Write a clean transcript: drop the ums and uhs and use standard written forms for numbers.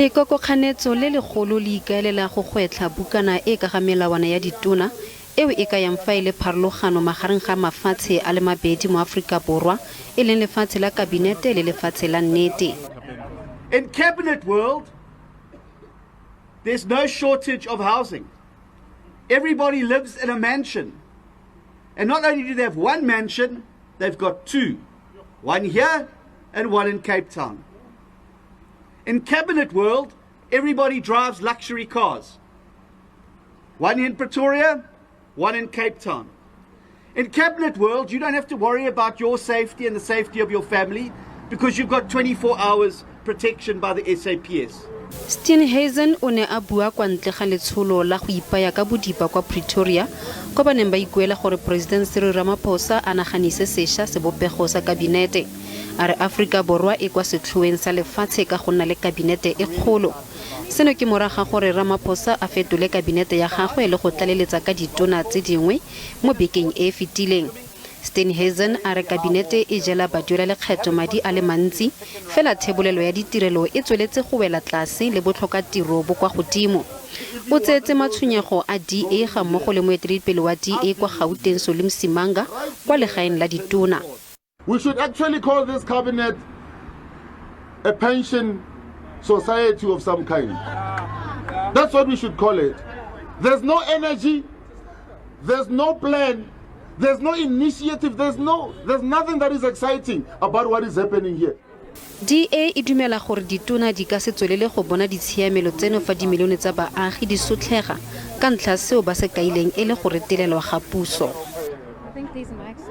Lekokokganetso le legolo le ikaelela go gwetlha bukana e ka ga melawana ya ditona eo e kayang fa e le pharologano magareng ga mafatshe a le mabedi mo Aforika Borwa, e leng lefatshe la kabinete le lefatshe la nnete. In cabinet world, there's no shortage of housing. Everybody lives in a mansion. And not only do they have one mansion, they've got two. One here and one in Cape Town. In cabinet world, everybody drives luxury cars. One in Pretoria, one in Cape Town. In cabinet world, you don't have to worry about your safety and the safety of your family because you've got 24 hours protection by the SAPS. Steenhuisen o ne a bua kwa ntle ga letsholo la go ipaya ka bodipa kwa Pretoria, kwa ba neng ba ikuela gore President Cyril Ramaphosa a naganise sešwa sebopego sa kabinete. A re Aforika Borwa e kwa setlhoeng sa lefatshe ka go nna le kabinete e kgolo. Seno ke morago ga gore Ramaphosa a fetole kabinete ya gagwe le go tlaleletsa ka ditona tse dingwe mo bekeng e e fetileng. Steenhuisen a re kabinete e jela baduelalekgetho madi a le mantsi, fela thebolelo ya ditirelo e tsweletse go wela tlase le botlhokatiro bo kwa godimo. O tseetse matshwenyego a DA ga mmogo le moeteledipele wa DA kwa Gauteng Solly Msimanga kwa legaeng la ditona. We should actually call this cabinet a pension society of some kind. That's what we should call it. There's no energy, there's no plan, there's no initiative, there's nothing that is exciting about what is happening here. DA e dumela gore ditona di ka se tswelele go bona ditshiamelo tseno fa dimilione tsa baagi di sotlhega ka ntlha seo ba se kaileng e le go retelelwa ga puso. I think these mics.